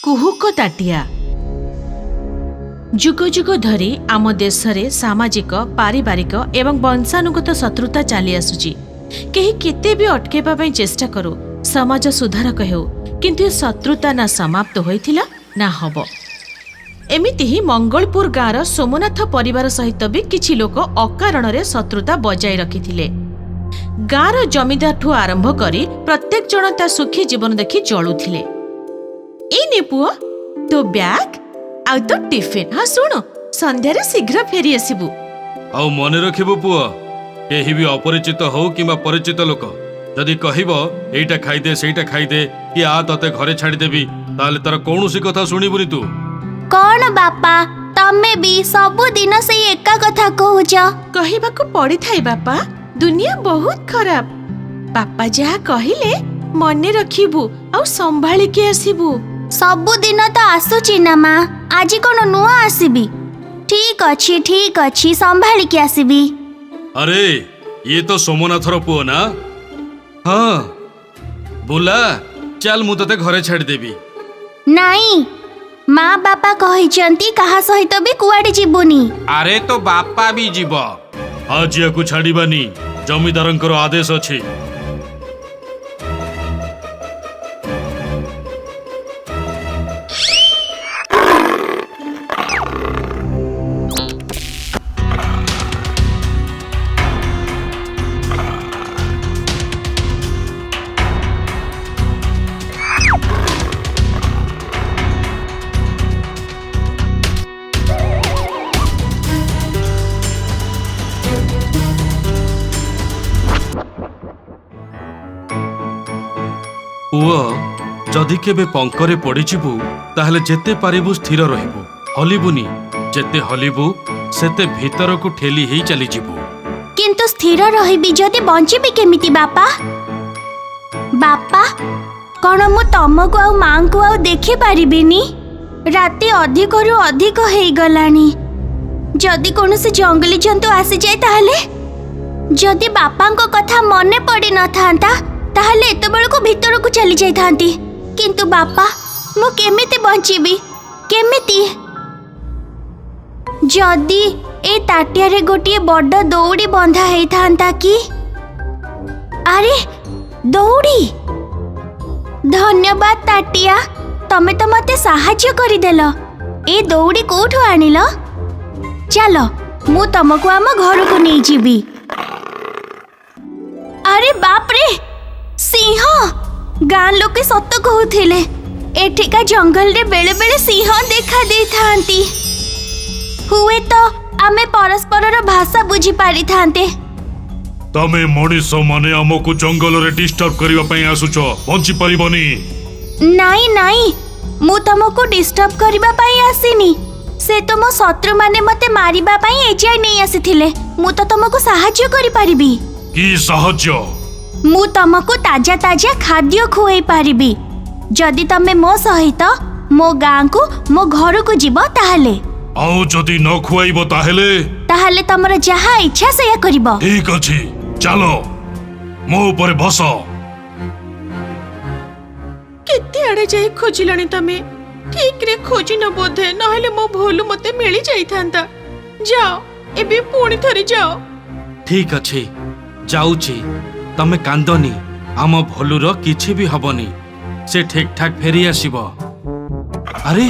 କୁହୁକ ତାଟିଆ। ଯୁଗ ଯୁଗ ଧରି ଆମ ଦେଶରେ ସାମାଜିକ, ପାରିବାରିକ ଏବଂ ବଂଶାନୁଗତ ଶତ୍ରୁତା ଚାଲି ଆସୁଛି। କେହି କେତେ ବି ଅଟକାଇବା ପାଇଁ ଚେଷ୍ଟା କରୁ, ସମାଜ ସୁଧାରକ ହେଉ, କିନ୍ତୁ ଏ ଶତ୍ରୁତା ନା ସମାପ୍ତ ହୋଇଥିଲା ନା ହବ। ଏମିତି ହିଁ ମଙ୍ଗଳପୁର ଗାଁର ସୋମନାଥ ପରିବାର ସହିତ ବି କିଛି ଲୋକ ଅକାରଣରେ ଶତ୍ରୁତା ବଜାୟ ରଖିଥିଲେ। ଗାଁର ଜମିଦାରଠୁ ଆରମ୍ଭ କରି ପ୍ରତ୍ୟେକ ଜଣ ତା ସୁଖୀ ଜୀବନ ଦେଖି ଜଳୁଥିଲେ। ଏଇ ନେ ପୁଅ, ତୋ ବ୍ୟାଗ୍ ଆଉ ତୋ ଟିଫିନ୍। ହଁ ଶୁଣୁ, ସନ୍ଧ୍ୟାରେ ଶୀଘ୍ର ଫେରି ଆସିବୁ। ଆଉ ମନେ ରଖିବୁ ପୁଅ, କେହି ବି ଅପରିଚିତ ହଉ କିମ୍ବା ପରିଚିତ ଲୋକ ଯଦି କହିବ ଏଇଟା ଖାଇଦେ ସେଇଟା ଖାଇଦେ କି ଆ ତତେ ଘରେ ଛାଡ଼ିଦେବି, ତାହେଲେ ତାର କୌଣସି କଥା ଶୁଣିବୁନି ତୁ। କଣ ବାପା, ତମେ ବି ସବୁଦିନ ସେଇ ଏକା କଥା କହୁଛ। କହିବାକୁ ପଡ଼ିଥାଏ ବାପା, ଦୁନିଆ ବହୁତ ଖରାପ। ବାପା ଯାହା କହିଲେ ମନେ ରଖିବୁ ଆଉ ସମ୍ଭାଳିକି ଆସିବୁ। ସବୁଦିନ ତ ଆସୁଛି ନା ମା, ଆଜି କଣ ନୂଆ ଆସିବି? ଠିକ ଅଛି ଠିକ ଅଛି, ସମ୍ଭାଳିକି ଆସିବି। ଆରେ ଇଏ ତ ସୋମନାଥର ପୁଅ ନା? ହଁ ବୁଲା, ଚାଲ ମୁଁ ତତେ ଘରେ ଛାଡ଼ିଦେବି। ନାଇଁ, ମା ବାପା କହିଛନ୍ତି କାହା ସହିତ ବି କୁଆଡେ ଯିବୁନି। ଆରେ ତୋ ବାପା ବି ଯିବ। ଆଜି ୟାକୁ ଛାଡ଼ିବାନି, ଜମିଦାରଙ୍କର ଆଦେଶ ଅଛି। ପୁଅ, ଯଦି କେବେ ପଙ୍କରେ ପଡ଼ିଯିବୁ ତାହେଲେ ଯେତେ ପାରିବୁ ସ୍ଥିର ରହିବୁ, ହଲିବୁନି। ଯେତେ ହଲିବୁ ସେତେ ଭିତରକୁ ଠେଲି ହେଇ ଚାଲିଯିବୁ। କିନ୍ତୁ ସ୍ଥିର ରହିବି ଯଦି ବଞ୍ଚିବି କେମିତି ବାପା? ବାପା, କଣ ମୁଁ ତମକୁ ଆଉ ମାଙ୍କୁ ଆଉ ଦେଖିପାରିବିନି? ରାତି ଅଧିକରୁ ଅଧିକ ହେଇଗଲାଣି। ଯଦି କୌଣସି ଜଙ୍ଗଲୀ ଜନ୍ତୁ ଆସିଯାଏ ତାହେଲେ? ଯଦି ବାପାଙ୍କ କଥା ମନେ ପଡ଼ି ନଥାନ୍ତା ତାହେଲେ ଏତେବେଳକୁ ଭିତରକୁ ଚାଲି ଯାଇଥାନ୍ତି। କିନ୍ତୁ ବାପା, ମୁଁ କେମିତି ବଞ୍ଚିବି? କେମିତି? ଯଦି ଏ ତାଟିଆରେ ଗୋଟିଏ ବଡ଼ ଦଉଡ଼ି ବନ୍ଧା ହେଇଥାନ୍ତା କି? ଆରେ ଦଉଡ଼ି! ଧନ୍ୟବାଦ ତାଟିଆ, ତମେ ତ ମତେ ସାହାଯ୍ୟ କରିଦେଲ। ଏ ଦଉଡ଼ି କୋଉଠୁ ଆଣିଲ? ଚାଲ, ମୁଁ ତମକୁ ଆମ ଘରକୁ ନେଇଯିବି। ଆରେ ବାପରେ, ସିଂହ! ଗାଁ ଲୋକେ ସତ କହୁଥିଲେ, ଏଠିକା ଜଙ୍ଗଲରେ ବେଳେ ବେଳେ ସିଂହ ଦେଖା ଦେଇଥାନ୍ତି। ହୁଏତ ଆମେ ପରସ୍ପରର ଭାଷା ବୁଝି ପାରିଥାନ୍ତେ। ତମେ ମଣିଷ ମାନେ ଆମକୁ ଜଙ୍ଗଲରେ ଡିଷ୍ଟର୍ବ କରିବା ପାଇଁ ଆସୁଛ, ବଞ୍ଚି ପାରିବନି। ନାଇଁ ନାଇଁ, ମୁଁ ତମକୁ ଡିଷ୍ଟର୍ବ କରିବା ପାଇଁ ଆସିନି। ସେ ତ ମୋ ଶତ୍ରୁମାନେ ମତେ ମାରିବା ପାଇଁ ଏଯାଏ ନେଇ ଆସିଥିଲେ। ମୁଁ ତ ତମକୁ ସାହାଯ୍ୟ କରିପାରିବି। କି ସାହାଯ୍ୟ? ମୁଁ ତମକୁ ତାଜା ତାଜା ଖାଦ୍ୟ ଖୁଆଇ ପାରିବି, ଯଦି ତମେ ମୋ ସହିତ ମୋ ଗାଁକୁ, ମୋ ଘରକୁ ଯିବ ତାହେଲେ। ଆଉ ଯଦି ନ ଖୁଆଇବ ତାହେଲେ? ତାହେଲେ ତମର ଯାହା ଇଚ୍ଛା ସେଇଆ କରିବ। ଠିକ ଅଛି, ଚାଲ ମୋ ଉପରେ ବସ। କେତେ ଆଡେ ଯାଇ ଖୋଜିଲଣି ତମେ? ଠିକରେ ଖୋଜିନ ବୋଧେ, ନହେଲେ ମୋ ଭୁଲ ମତେ ମିଳି ଯାଇଥାନ୍ତା। ଯାଅ, ଏବେ ପୁଣି ଥରେ ଯାଅ। ଠିକ ଅଛି, ଯାଉଛି। ତମେ କାନ୍ଦନି, ଆମ ଭୋଲୁର କିଛି ବି ହବନି, ସେ ଠିକ ଠାକ ଫେରି ଆସିବ। ଆରେ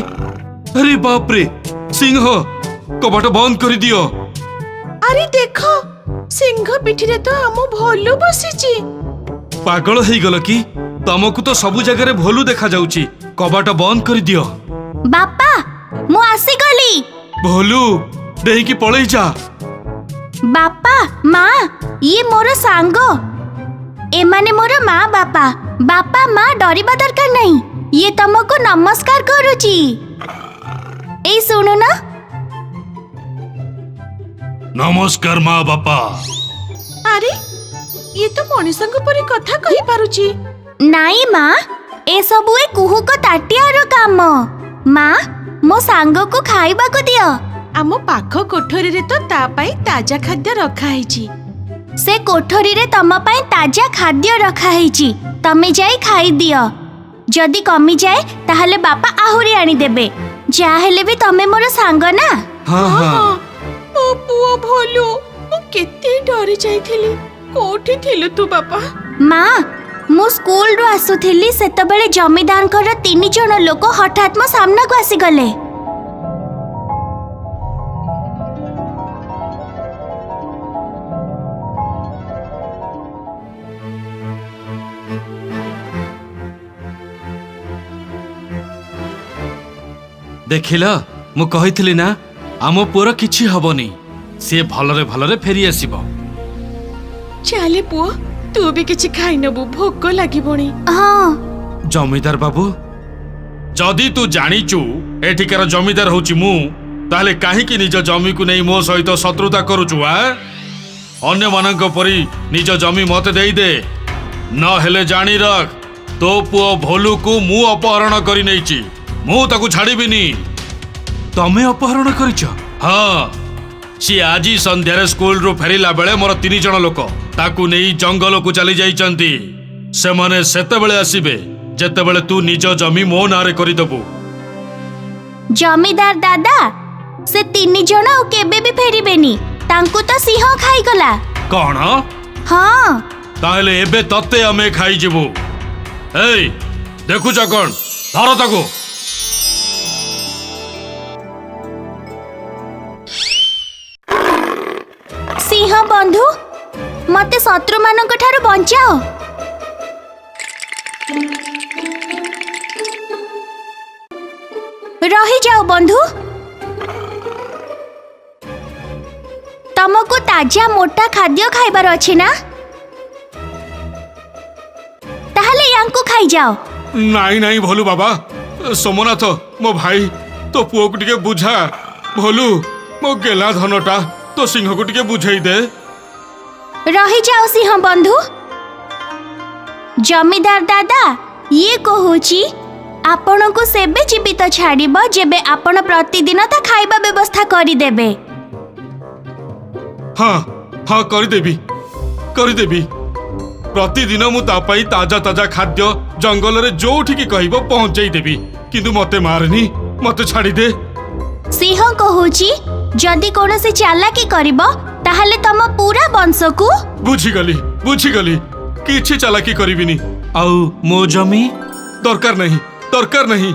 ଆରେ ବାପରେ, ସିଂହ! କବାଟ ବନ୍ଦ କରିଦିଅ। ଆରେ ଦେଖ, ସିଂହ ପିଠିରେ ତ ଆମ ଭୋଲୁ ବସିଛି। ପାଗଳ ହେଇଗଲ କି? ତମକୁ ତ ସବୁ ଜାଗାରେ ଭୋଲୁ ଦେଖାଯାଉଛି। କବାଟ ବନ୍ଦ କରିଦିଅ। ବାପା, ମୁଁ ଆସିଗଲି। ଭୋଲୁ, ଡେଇଁକି ପଳେଇ ଯା। ବାପା ମା, ଇଏ ମୋର ସାଙ୍ଗ। ଏମାନେ ମୋର ମା ବାପା। ବାପା ମା, ଡରିବା ଦରକାର ନାହିଁ। ଇଏ ତମକୁ ନମସ୍କାର କରୁଛି। ଏଇ ଶୁଣୁନ। ନମସ୍କାର ମା ବାପା। ଆରେ ଇଏ ତ ମଣିଷଙ୍କ ପରି କଥା କହିପାରୁଛି। ନାଇଁ ମା, ଏସବୁ ଏ କୁହୁକ ତାଟିଆର କାମ। ମା, ମୋ ସାଙ୍ଗକୁ ଖାଇବାକୁ ଦିଅ। ଆମ ପାଖ କୋଠରୀରେ ତ ତା ପାଇଁ ତାଜା ଖାଦ୍ୟ ରଖା ହେଇଛି। ସେ କୋଠରୀରେ ତମ ପାଇଁ ତାଜା ଖାଦ୍ୟ ରଖା ହେଇଛି, ତମେ ଯାଇ ଖାଇଦିଅ। ଯଦି କମିଯାଏ ତାହେଲେ ବାପା ଆହୁରି ଆଣିଦେବେ। ଯାହା ହେଲେ ବି ତମେ ମୋର ସାଙ୍ଗ ନା। ହଁ ହଁ। ମୋ ପୁଅ ଭୋଲୁ, ମୁଁ କେତେ ଡରି ଯାଇଥିଲି। କୋଉଠି ଥିଲୁ ତୁ ବାପା? ମା, ମୁଁ ସ୍କୁଲରୁ ଆସୁଥିଲି, ସେତେବେଳେ ଜମିଦାରଙ୍କର 3 ଜଣ ଲୋକ ହଠାତ୍ ମୋ ସାମ୍ନାକୁ ଆସିଗଲେ। ଦେଖିଲ, ମୁଁ କହିଥିଲି ନା ଆମ ପୁଅର କିଛି ହବନି, ସିଏ ଭଲରେ ଭଲରେ ଫେରି ଆସିବ। ଚାଲେ ପୁଅ, ତୁ ବି କିଛି ଖାଇନବୁ, ଭୋକ ଲାଗିବଣି। ହଁ। ଜମିଦାର ବାବୁ, ଯଦି ତୁ ଜାଣିଛୁ ଏଠିକାର ଜମିଦାର ହଉଛି ମୁଁ, ତାହେଲେ କାହିଁକି ନିଜ ଜମିକୁ ନେଇ ମୋ ସହିତ ଶତ୍ରୁତା କରୁଛୁ? ଆ ଅନ୍ୟମାନଙ୍କ ପରି ନିଜ ଜମି ମତେ ଦେଇଦେ, ନହେଲେ ଜାଣି ରଖ ତୋ ପୁଅ ଭୋଲୁକୁ ମୁଁ ଅପହରଣ କରି ନେଇଛି, ମୁଁ ତାକୁ ଛାଡ଼ିବିନି। ତମେ ଅପହରଣ କରିଛ? ହଁ, ସିଏ ଆଜି ସନ୍ଧ୍ୟାରେ ସ୍କୁଲରୁ ଫେରିଲା ବେଳେ ମୋର 3 ଜଣ ଲୋକ ତାକୁ ନେଇ ଜଙ୍ଗଲକୁ ଚାଲି ଯାଇଛନ୍ତି। ସେମାନେ ସେତେବେଳେ ଆସିବେ ଯେତେବେଳେ ତୁ ନିଜ ଜମି ମୋ ନାଁରେ କରିଦେବୁ। ଜମିଦାର ଦାଦା, ସେ 3 ଜଣ ଆଉ କେବେ ବି ଫେରିବେନି, ତାଙ୍କୁ ତ ସିଂହ ଖାଇଗଲା। କଣ? ହଁ। ତାହେଲେ ଏବେ ତତେ ଆମେ ଖାଇଯିବୁ। ଏଇ ଦେଖୁଛ କଣ, ଧର ତାକୁ। ସିଂହ ବନ୍ଧୁ, ମତେ ଶତ୍ରୁମାନଙ୍କ ଠାରୁ ବଞ୍ଚାଅ। ରହିଯାଅ ବନ୍ଧୁ, ତମକୁ ତାଜା ମୋଟା ଖାଦ୍ୟ ଖାଇବାର ଅଛି ନା? ତାହେଲେ ୟାଙ୍କୁ ଖାଇଯାଅ। ନାଇଁ ନାଇଁ ଭୋଲୁ ବାବା, ସୋମନାଥ ମୋ ଭାଇ, ତୋ ପୁଅକୁ ଟିକେ ବୁଝା। ଭୋଲୁ, ମୋ ଗେଲା ଧନଟା, ତୋ ସିଂହକୁ ଟିକେ ବୁଝେଇ ଦେ। ରହିଯାଅ ସିଂହ ବନ୍ଧୁ। ଜମିଦାର ଦାଦା, ଇଏ କହୁଛି ଆପଣଙ୍କୁ ସେବେ ଜୀବିତ ଛାଡ଼ିବ ଯେବେ ଆପଣ ପ୍ରତିଦିନ ତା ଖାଇବା ବ୍ୟବସ୍ଥା କରିଦେବେ। ହଁ ହଁ, କରିଦେବି କରିଦେବି। ପ୍ରତିଦିନ ମୁଁ ତା ପାଇଁ ତାଜା ତାଜା ଖାଦ୍ୟ ଜଙ୍ଗଲରେ ଯୋଉଠିକି କହିବ ପହଞ୍ଚେଇ ଦେବି, କିନ୍ତୁ ମତେ ମାରନି, ମତେ ଛାଡ଼ିଦେ। ସିଂହ କହୁଛି ଯଦି କୌଣସି ଚାଲାକି କରିବ ତାହେଲେ ତମ ପୁରା ବଂଶକୁ। ବୁଝିଗଲି ବୁଝିଗଲି, କିଛି ଚାଲାକି କରିବିନି। ଆଉ ମୋ ଜମି ଦରକାର ନାହିଁ, ଦରକାର ନାହିଁ।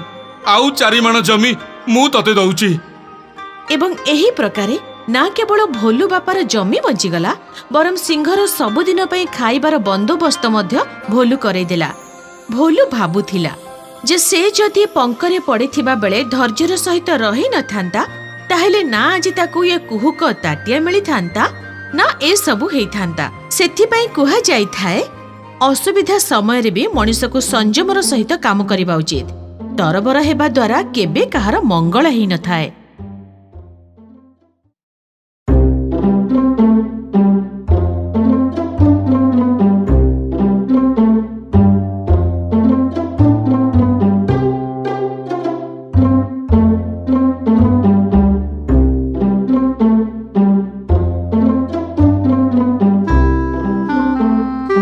ଆଉ 4 ମାଣ ଜମି ମୁଁ ତତେ ଦଉଛି। ଏବଂ ଏହି ପ୍ରକାରେ ନା କେବଳ ଭୋଲୁ ବାପାର ଜମି ବଞ୍ଚିଗଲା, ବରଂ ସିଂହର ସବୁଦିନ ପାଇଁ ଖାଇବାର ବନ୍ଦୋବସ୍ତ ମଧ୍ୟ ଭୋଲୁ କରେଇଦେଲା। ଭୋଲୁ ଭାବୁଥିଲା ଯେ ସେ ଯଦି ପଙ୍କରେ ପଡ଼ିଥିବା ବେଳେ ଧୈର୍ଯ୍ୟର ସହିତ ରହିନଥାନ୍ତା, ତାହେଲେ ନା ଆଜି ତାକୁ ଏ କୁହୁକ ତାଟିଆ ମିଳିଥାନ୍ତା, ନା ଏସବୁ ହେଇଥାନ୍ତା। ସେଥିପାଇଁ କୁହାଯାଇଥାଏ, ଅସୁବିଧା ସମୟରେ ବି ମଣିଷକୁ ସଂଯମର ସହିତ କାମ କରିବା ଉଚିତ। ତରବର ହେବା ଦ୍ୱାରା କେବେ କାହାର ମଙ୍ଗଳ ହେଇନଥାଏ।